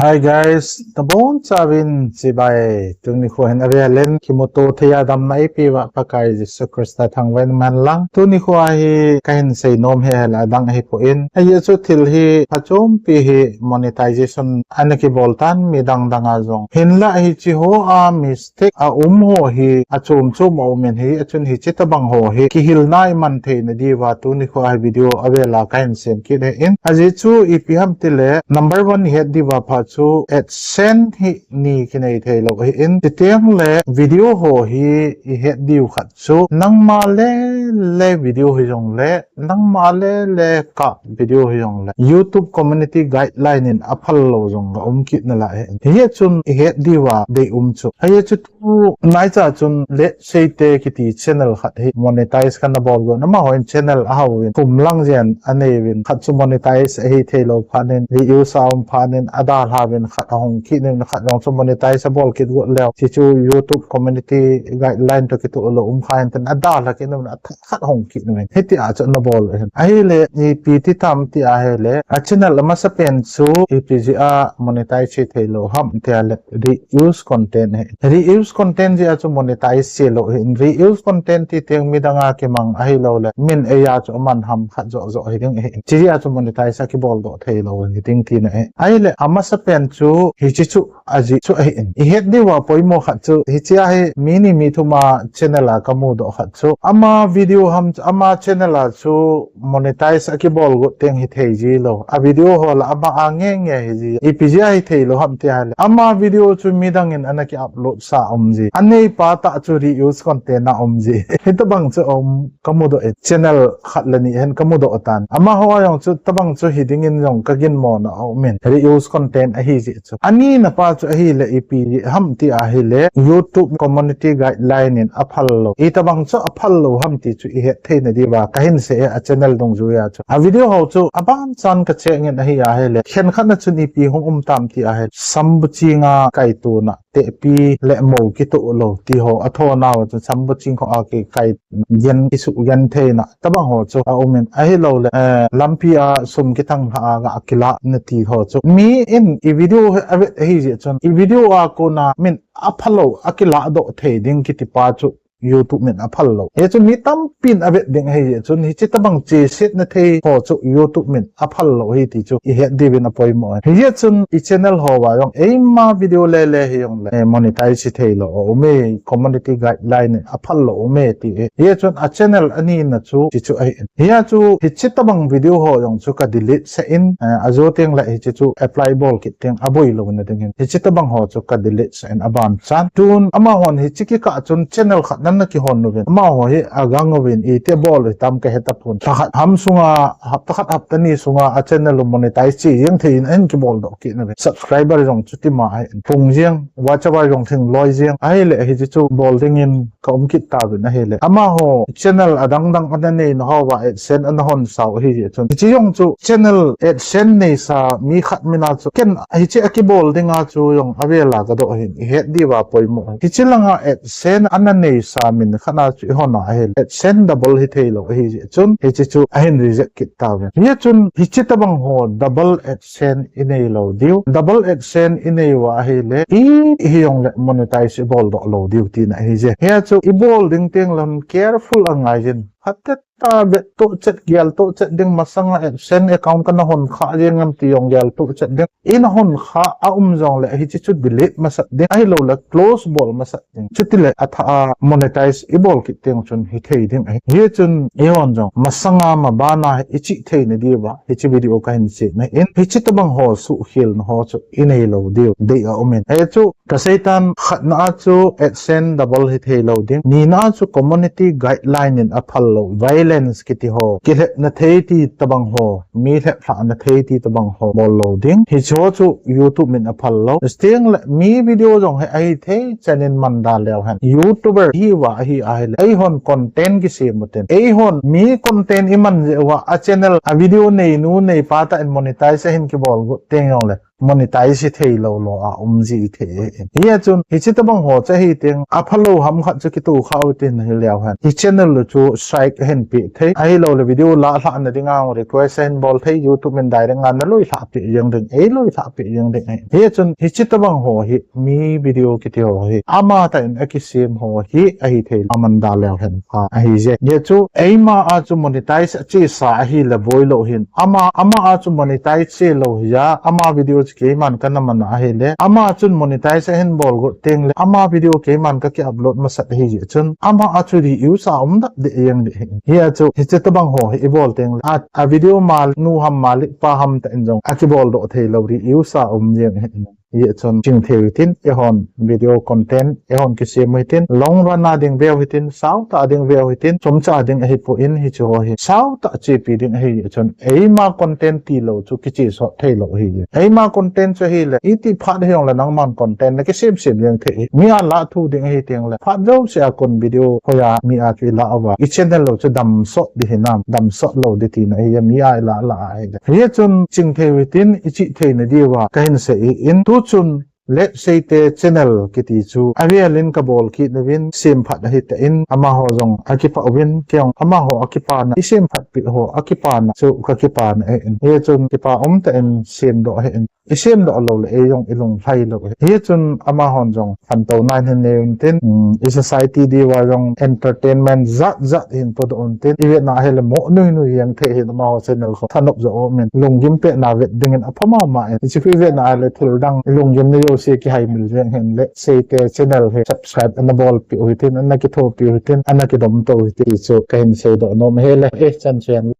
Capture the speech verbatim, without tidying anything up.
Hi guys, nabonchauvin chibai. Tuni kho hin avel in kimuto thei a damna eipeuva Pakai Jesu Christa thangvah in umhen lang. Tuni kho hi kahin seinom hi ahile adang ahipoi. Ajeh chu thil hi phachompi hi monetization ana kibol tan midang dang a jong. Hinlah hiche ho a mistake aum ho hi achom chom aum in, hijeh chun hiche tobang ho hi kihilna iman theina diuva tuni kho a hi video avel a kahin sem kit ahin. Ajeh chu ipi ham itile number one ihet diuva pha chu AdSense hi ni kinei theilou ahin. Chuteng le video ho hi ihet diu khat chu nangma le le video hijongle, nangma le le ka video hijongle YouTube Community Guideline in aphal lou jong aum kit nalai ahin. Hijeh chun ihet diuva deium chu. Hijeh chu tunaicha chun Let's Say te kiti channel khat hi monetize kana bol gon. Amahon channel ahauvin, kum lang jen aneiuvin, khat chu monetize ahi theilou phat in, reuse aum phat in, adalhauvin, khat ahung kit in, khat jong chu monetize abol kit got leu. Hiche chu YouTube Community Guideline toh kitoh lou um kha in tin, adalha kit in, khat hung kit in. Hitia chu ana bol ahin. Ahile ipi ti tam ti ahile, a channel amasapen chu ipi jeh a monetize hi theilou ham ti ahile reuse content ahi. Reuse content jeh a chu monetize chelou ahin. Reuse content ti teng midang a kimang ahiloule min ei a chu aman ham khat joh joh hiding ahin. Hiche jeh a chu monetize akibol doh theilou hiding tina ahi. Ahile amasapen chu hiche chu ajeh chu ahin. Ihet diuva poimo khat chu hiche a hi mi ni mi thum a channel a kamudoh khat chu ama video ham chu ama channel a chu monetize akibol got teng hithei ji lou. A video ho la ama a nge nge hiji. Ipi jeh a hitheilou ham ti ahile, ama video chu midang in ana ki upload sa aum ji. Aneipa tah chu reuse content a um ji. Hitobang chu aum kamudoh in. Channel khat le ni hin kamudoh tan. Amaho a jong chu tobang chu hiding in jong kaginmona aum in. Reuse content ahijeh chu. Anina pa chu ahile ipi ham ti ahile YouTube Community Guideline in aphal lou. Itobang chu aphal lou ham ti chu ihet theina diuva kahin sei e a channel dungjuia chu. A video ho chu abanchan kacheck in ahi ahile, khenkhat na chun ipi hung um tam ti ahile, sambuching a kaitona, tehpi le mou kitoh lou ti ho athonauva chu sambuching ho a kikai gen, kisuh gen theina tobang ho chu aum in, ahiloule, eh, lampi a sum kithang lha a ga kilahna ti ho chu. Mi in i video hi avet ahijeh chun, i video a kona min aphalou akilah doh thei ding kiti pa chu YouTube min aphal lou. Hiche chu mi tampin avet ding ahijeh chun, hiche tobang chesetna thei ho chu YouTube min aphal lou ahi ti chu ihet diuvin apoimo ahi. Hijeh chun i channel ho uva jong eima video le le hijongle, eh, monetize hi theilou aum e, Community Guideline in aphal lou aum e ti ahi. Hijeh chun a channel anina chu hiche chu ahin. Hia chu hiche tobang video ho jong chu ka delete sah in, eh, ajo teng le hiche chu apply bol kit teng aboi louna dingin. Hiche tobang ho chu ka delete sah in abanchan. Tun amahon hiche kikah chun channel khat nan ana kihon uvin. Amaho hi agang uvin iti bol u hitam kahe tapon. Lhakhat ham sunga, hapta khat hapta ni sunga a channel u monetize che jeng thei in ahin kibol doh kit uvin. Subscriber jong chutima ahin pung jeng, watch hour jong lhingloi jeng. Ahile hiche chu bol dingin ka um kit tauvin ahile. Amaho channel adang dang ana neina hoa AdSense ana hon sau ahijeh chun. Hiche jong chu channel AdSense neisa mi khat mina chu ken hiche akibol dinga chu jong avel a kadoh ahin ihet diuva poimo ahi. Hiche langa AdSense ana neisa min khat na chu ihon a ahile AdSense double hi theilou ahijeh chun hiche chu ahin reject kit tauvin. Hijeh chun hiche tobang ho double AdSense inei lou diu. Double AdSense inei uva ahile, i, ihijongle monetize ibol doh lou diu tina ahije. Hia chu ibol ding teng le hon careful angai jin. Phatecha vettoh chet, geltoh chet ding, masanga AdSense account kana hon kha jeng em ti jong geltoh chet ding. Ina hon kha aum jongle hiche chu delete masat ding. Ahiloule close bol masat ding. Chutile athah a monetize ibol kit teng chun hithei ding ahi. Hichun eihon jong masanga mabana ichih theina diuva hiche video kahin sem ahin. Hiche tobang ho suhkhelna ho chu inei lou diu dei aum in. Hichu kaseitan, khatna a chu AdSense double hithei lou ding. Nina a chu community guideline in aphal lou, violence kiti ho, kilhepna thei ti tobang ho, mi lheplhahna thei ti tobang ho bol lou ding. Hiche ho chu YouTube min aphal lou. Chuteng le mi video jong hi ahithei chan in man da leu hen. YouTuber ihiuva ahi ahile, eihon content kisem u tin, eihon mi content iman jeh uva a channel a video neinu neipa tah in monetize ahin kibol got teng jongle monetize thei lou lou a um ji thei. Hia chun hiche tabang ho chu ahi teng, aphalou ham khat chu kitu kha u tin hileu hen, i channel u chu strike ahin pe thei, ahilou le video la lhah na ding a request ahin bol thei, YouTube in direct a na loi lhah pe jeng ding, ei loi lhah pe jeng ding ahi. Hia chun hiche tabang ho hi, mi video kiti ho hi, ama tah in akisem ho hi ahi thei, aman da leu hen pha ahi je. Hia chu eima a chu monetize achesa ahile boi lou hin, ama, ama a chu monetize che lou hia, ama video chu keiman kana man ahile, ama chun monetize ahin bol got teng le, ama video keiman kaki upload masat ahi jeh chun, ama a chu reuse a um da de jeng de hi. Hia chu hiche tabang ho hi i bol teng le, a, a video mal nu ham malik pa ham tah in jong akibol doh thei lou, reuse a um jeng hi. Hia chun ching thei u hitin, eihon video content eihon kisem u hitin, long run a ding veu hitin, sao tah a ding veu hitin, chomcha a ding ahipoi, hiche ho hi sao tah a chepi ding ahi jeh chun, eima content tilou chu kiche sot thei lou ahi. Eima content chu ahile, iti phat hijongle nangman content na kisem sem jeng thei hi. Mi a lah thu ding ahi teng le, phat jouse a kon video hoi a mi a chu i lah uva, i channel u chu dam sot ding hinam, dam sot lou ding tina ahi, mi a i lah lah ahile. Hia chun ching thei u hitin, i chih theina diuva kahin sei in, tu chun Let's Say Te channel kiti chu avel in kabol kit uvin, sem phat ahi tan, amaho jong akipah uvin, kei jong amaho akipana, i sem phat peh ho akipana chu kakipana ahi in. Hia chun kipa um tah in sem doh ahi in. I sem doh lou le ei jong i lunglhai lou ahi. Hia chun amahon jong khantouna hin nei un tin, um, i society diuva jong entertainment jat jat hin podoh un tin, i vetna ahile mo nui nui jeng thei hin amaho channel khu. Thanop jo um in, lunggim pehna vet ding in apha mama in. Hiche khu i vetna ahile thil dang i lunggim na jouse kihaimil jeng hin, Let's Say Te channel hi subscribe ana bolpeh u hitin, ana kithopi u hitin, ana kidom to u hitin chu kahin seidoh nom ahile, eh, chan chen.